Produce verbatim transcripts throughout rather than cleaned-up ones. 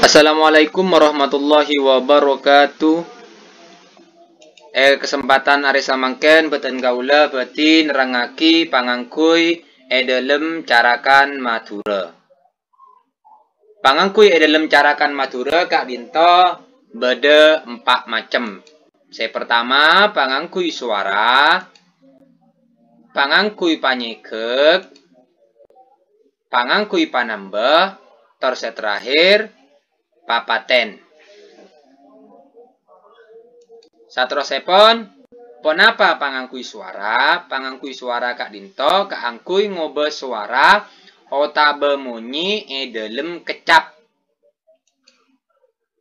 Assalamualaikum warahmatullahi wabarakatuh. È kesempatan arè samangkèn, bhâdhân kaulâ bhâdhi nerrangngaghi pangangguy è dhâlem carakan Madhurâ. Pangangguy è dhâlem carakan Madhurâ ka'dinto bâdâ empa' macem. Sè partama, pangangguy sowara, pangangguy panyèghek, pangangguy panambâ, tor sè terakhir, papatèn. Saterrossèpon, ponapa pangangguy sowara? Pangangguy sowara ka'dinto kaangguy ngobâ sowara otabâ monyè è dhâlem keccap.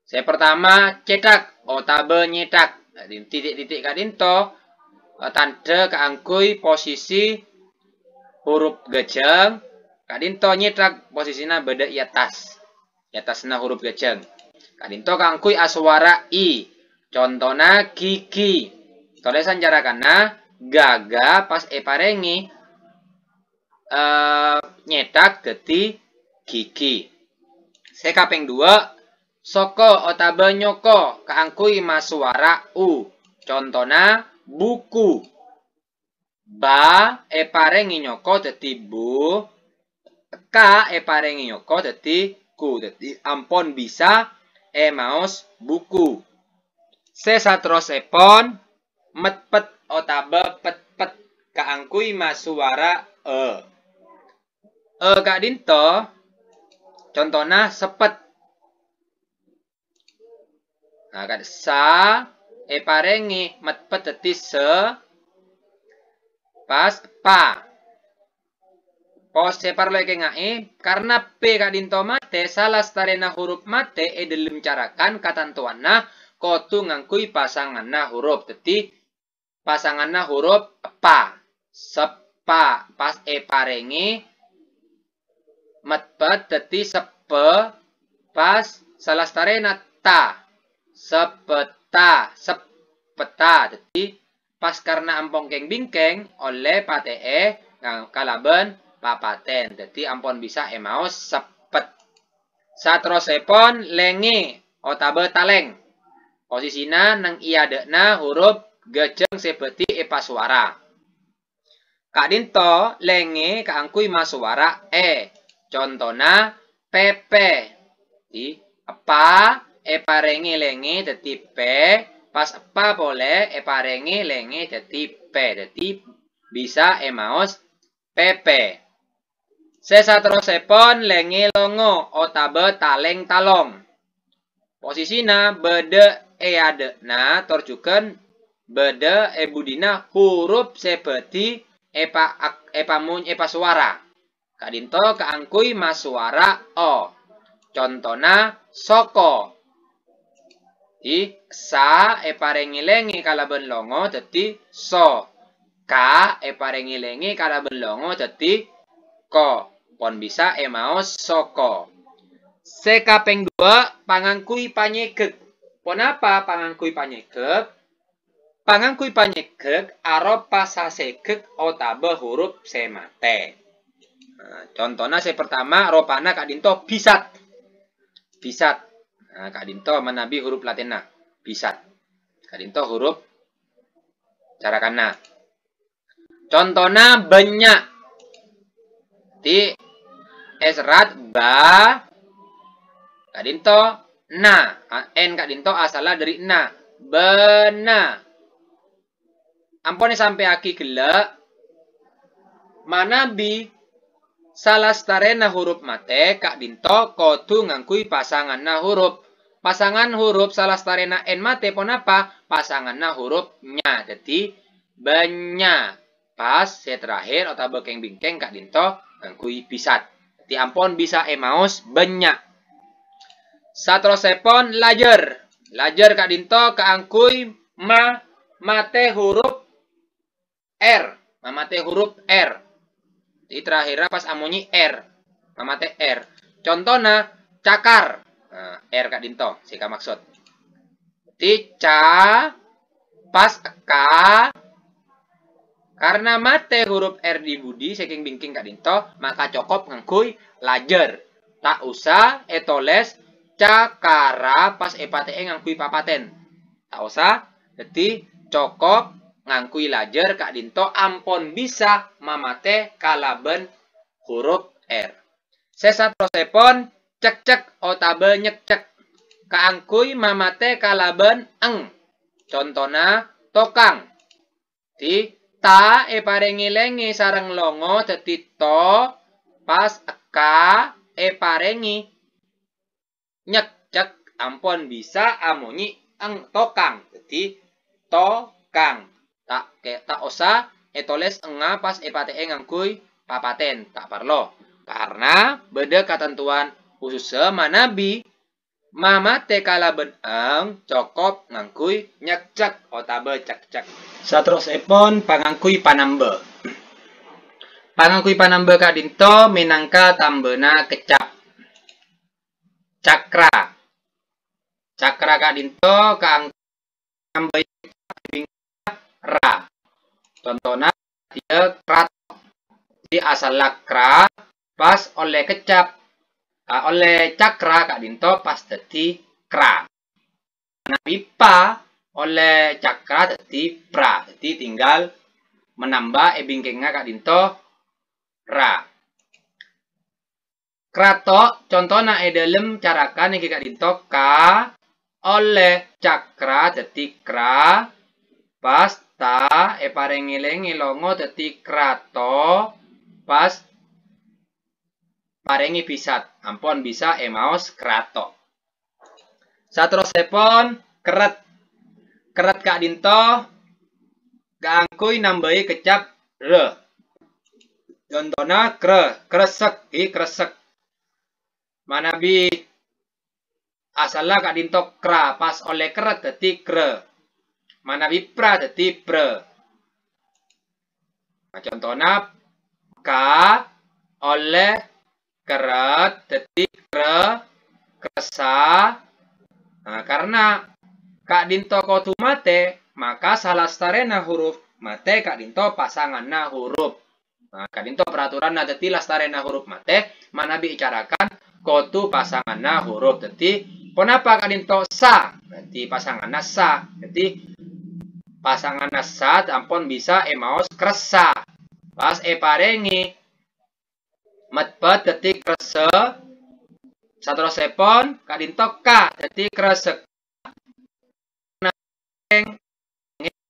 Sè partama, cèthak otabâ nyèthak. Jadi, titik-titik ka'dinto, eh, tandhâ kaangguy posisi huruf ghâjâng. Ka'dinto nyèthak posisina bâdâ è attas. È attasna huruf ghâjâng. Ka'dinto kaangguy asowara i. Contona ghighi. Tolèsan carakanna, ghâghâ pas èparèngè, eh, nyèthak dhâddhi ghighi. Sè kapèng duwâ', soko otabâ nyoko kaangguy masowara u. Contona buku. Ba èparèngè nyoko dhâddhi bu, ka èparèngè nyoko dhâddhi ku. Dhâddhi ampon bisa èmaos buku. Sè saterrossèpon, metpet otabâ petpet kaangguy masowara e. E ka'dinto contona seppet. Nah, kan sa èparèngè metpet dhâddhi se, pas pa. Pos sè parlo èkènga'è, karna P ka'dinto matè, salastarèna huruf matè è dhâlem carakan katantowanna kodhu ngangghuy pasanganna huruf. Dhâddhi, pasanganna huruf pa. Seppa, pas èparèngè metpet dhâddhi seppe, pas salastarèna ta. Seppeta, seppeta. Dhâddhi, pas karna ampon kèng-bingkèng, ollè patè'è nga-, kalabân papatèn. Dhâddhi, ampon bisa èmaos seppet. Saterrossèpon, lèngè otabâ talèng. Posisina neng è adâ'na huruf ghâjâng sè bhâdhi èpasowara. Ka'dinto lèngè kaangguy masowara e. Contona pèpè. Di, eppa èparèngè lèngè dhâddhi pè, pas eppa polè èparèngè lèngè dhâddhi pè. Dhâddhi bisa èmaos pèpè. Sè saterrossèpon lèngè longo otabâ talèng talong. Posisina bâdâ è adâ'na tor jhughân bâdâ è budina huruf sè bhâdhi èpa-, èpamon-, èpasowara. Ka'dinto kaangguy masowara o. Contona soko. Di, sa èparèngè lèngè kalabân longo dhâddhi so. Ka èparèngè lèngè kalabân longo dhâddhi ko. Pon bisa èmaos soko. Sè kapèng duwâ', pangangguy panyèghek. Ponapa pangangguy panyèghek? Pangangguy panyèghek aropa sasèghek otabâ huruf sè matè. Nah, contona sè partama, ropana ka'dinto bisat. Bisat. Nah, ka'dinto manabi huruf Latinna. Bisat. Ka'dinto huruf carakanna. Contona bânnya'. Di, èserrat ba, ka'dinto na. A-, en ka'dinto asalla dâri na. Bânna'. Ampon èsampèyaghi ghellâ', manabi salastarèna huruf matè ka'dinto kodhu ngangghuy pasanganna huruf. Pasangan huruf salastarèna en matè ponapa? Pasanganna huruf nya. Dhâddhi, bânnya'. Pas sè terakhir otabâ kèng-bingkèng ka'dinto ngangghuy bisat. Dhâddhi ampon bisa èmaos bânnya'. Saterrossèpon lajâr. Lajâr ka'dinto kaangguy ma-, matè huruf R. Mamatè huruf R. Di terakhirra pas amonyè R. Mamatè R. Contona, cakar. Nah, R ka'dinto, sè kamaksod. Di ca, pas ka. Karna matè huruf R di budi sè kèng-bingkèng ka'dinto, maka cokop ngangghuy lajâr. Ta' osa ètolès cakara pas èpatè'è ngangghuy papatèn. Ta' osa, dhâddhi cokop ngangghuy lajâr ka'dhinto ampon bisa mamatè kalabân huruf R. Sè saterrossèpon, cekcek otabâ nyekcek. Kaangghuy mamatè kalabân eng. Contona, tokang. Dhâddhi, ta èparèngè lèngè sareng longo dhâddhi to, pas ka èparèngè nyekcek ampon bisa amonyè eng tokang. Dhâddhi, tokang. Ta' kè-, ta' osa ètolès engnga pas èpatè'è ngangghuy papatèn. Ta' parlo. Karna bâdâ katantowan khusussa manabi mamatè kalabân eng cokop ngangghuy nyekcek otabâ cekcek. Saterrossèpon pangangghuy panambâ. Pangangghuy panambâ ka'dhinto mènangka tambâna keccap. Cakra. Cakra ka'dhinto kaangghuy nambâi keccap ra. Contona, dhâddhiyâ krato. Dhâddhi asalla kra, pas ollè keccap, a, ollè cakra ka'dhinto pas dhâddhi kra. Manabi pa ollè cakra dhâddhi pra. Dhâddhi tinggal menambah è bingkèngnga ka'dhinto ra. Krato, contona è dâlem carakan èngghi ka'dhinto ka, ollè cakra dhâddhi kra, pas ta èparèngè lèngè longo dhâddhi krato, pas parèngè bisat, ampon bisa èmaos krato. Saterrossèpon, kerret. Kerret ka'dhinto kaangghuy nambâi keccap re. Contona, kre, kressek, i, kressek. Manabi asalla ka'dhinto kra, pas ollè kerret dhâddhi kre. Manabi pra dhâddhi pre. Nah, contona, ka ollè kerret dhâddhi kre, kressa. Nah, karna ka'dhinto kodhu matè, maka salastarèna huruf matè ka'dhinto pasanganna huruf. Nah, ka'dhinto peraturanna dhâddhi lastarèna huruf matè, manabi ècarakan kodhu pasanganna huruf. Dhâddhi, ponapa ka'dhinto sa? Dhâddhi pasanganna sa. Dhâddhi, pasanganna sa ampon bisa èmaos kressa. Pas èparèngè mètpet dhâddhi kressa. Saterrossèpon ka'dhinto ka dhâddhi kressek.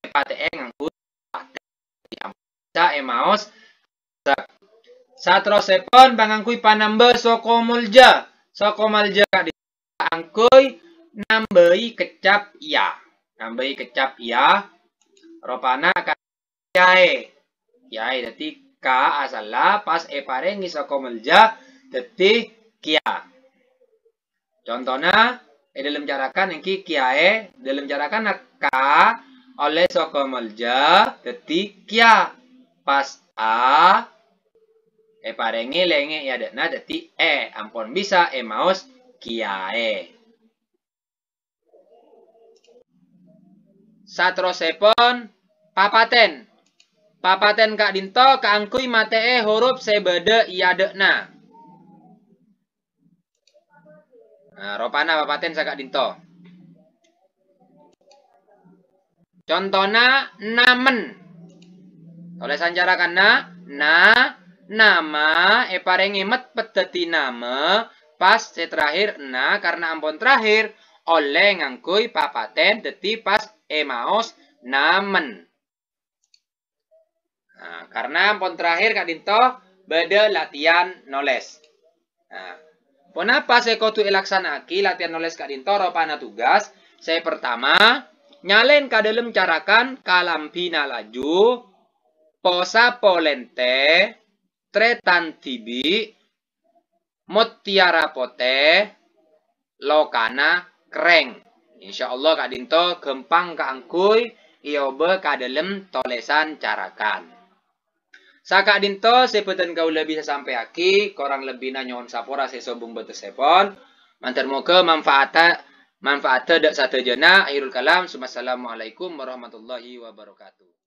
Èpatè'è ngangghuy patèn. Bisa èmaos. Saterrossèpon pangangghuy panambâ soko molja. Soko molja ka'dhinto kaangghuy nambâi keccap ya. Nambâi keccap ya. Ropana ka kiyaè. Kiyaè, dhâddhi ka asalla pas èparèngè soko molja dhâddhi kiya. Contona, è dâlem carakan èngghi kiyaè, dâlem carakanna ka ollè soko molja dhâddhi kiya. Pas a èparèngè lèngè è adâ'na dhâddhi è, ampon bisa èmaos kiyaè. Saterrossèpon, papatèn. Papatèn ka'dhinto kaangghuy matè'è huruf sè bâdâ è adâ'na. Nah, ropana papatèn saka'dhinto. Contona, namen. Tolèsan carakanna, na, nama, èparèngè mètpet dhâddhi nama, pas sè terakhir na, karna ampon terakhir, ollè ngangghuy papatèn dhâddhi pas èmaos namen. Nah, karna ampon terakhir ka'dhinto bâdâ latihan nolès. Nah, ponapa sè kodhu èlaksana'aghi latihan nolès ka'dhinto? Ropana tugas. Sè pertama, nyalèn ka dâlem carakan kalambhina laju, posa polèntè, trètan dhibi', mutiara potè, lokana krèng. Insyaallah ka'dhinto ghâmpang kaangghuy èobâ ka dâlem tolèsan carakan. Saka'dhinto sè bhâdhân kaulâ bisa sampèyaghi, korang lebbina nyo'on sapora sè sobung bâtessèpon. Mandhâr moghâ manfaata-, manfaata dâ' sadhâjâna. Akhirul kalam, summassalamualaikum warahmatullahi wabarakatuh.